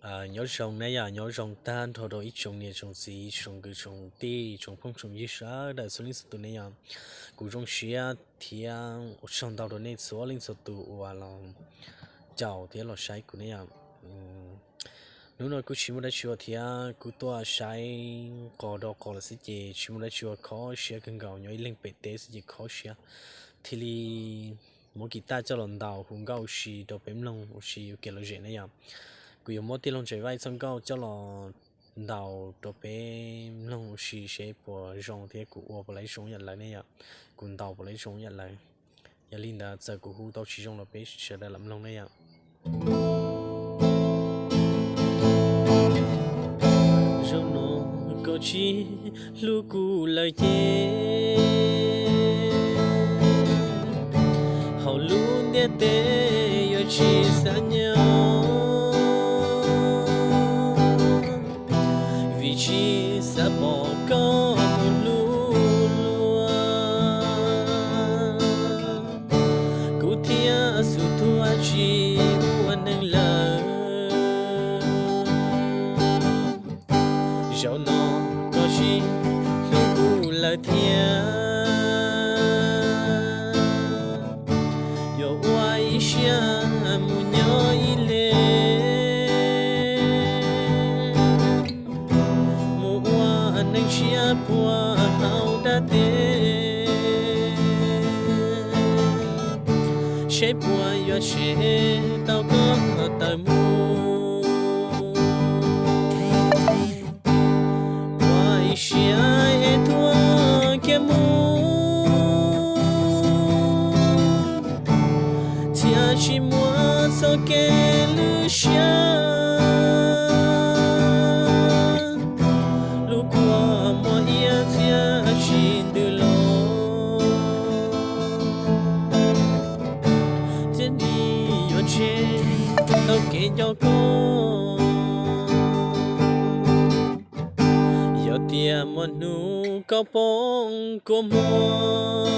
Nyob zoo ne yom, nyob zoo tag nrho rau ib tsoom niam tsoom txiv, tsoom kwv tsoom tij, tsoom phooj tsoom ywg sawv daws txhua leej txhua tus ne yom. Kuv zoo siab thiab ua tsaug ntau rau nej txhua leej txhua tus uas los caum thiab los saib kuv ne yom. Hnub no kuj tsis muaj dab tsi ua thiab kuj tuaj saib qos do qos lawm xwb ces tsis muaj dab tsi ua, kho siab kawg nkaus, nyob ib leeg pem teb xwb ces kho siab. Thiaj li muab kiv taj coj los ntaus hu nkauj ua si rau peb mloog ua si ua kev lom zem ne yom. Kuv yuav muab tij laug Ntsaim Vaij txoj nkauj coj los ntaus rau peb mloog ua si seb puas zoo thiab kuv ua puas laib zoo yam lawv ne yom. Kuv ntaus puas laib zoo yam lawv. Yog li ntawd txawm kuv hu tau tsis zoo los peb sawv daws lam mloog ne yom. Zaum no koj tsis hlub kuv lawm ces hauv lub ntiaj teb yuav tsis xav nyob, vim tsis xav pom koj mus hlub luag. Kuv thiaj xub thuav tsis ua neeg lawm. Zaum no koj tsis hlub kuv lawm thiab, yuav ua ib siab mus nyob ib leeg, mus ua neeg tshiab puag hauv ntiaj teb, seb puas yuav tshem tau koj tawm mus. Ua ib siab es tuag kiag mus, thiaj tsis muaj txoj kev lwj siab. Lub kua muag iab txiab tsis ntws los, thiaj li yuav tshem tau kev nco koj. Yog tias muaj hnub koj poob kua muag,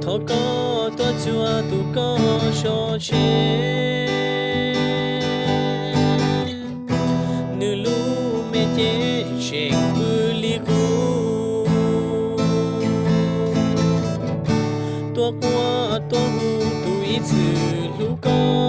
thov koj tuaj txuag tus koj so tseg. Nws lub me cev tseem pw li qub, tuaj quaj tuaj hu tus ib txwm hlub koj.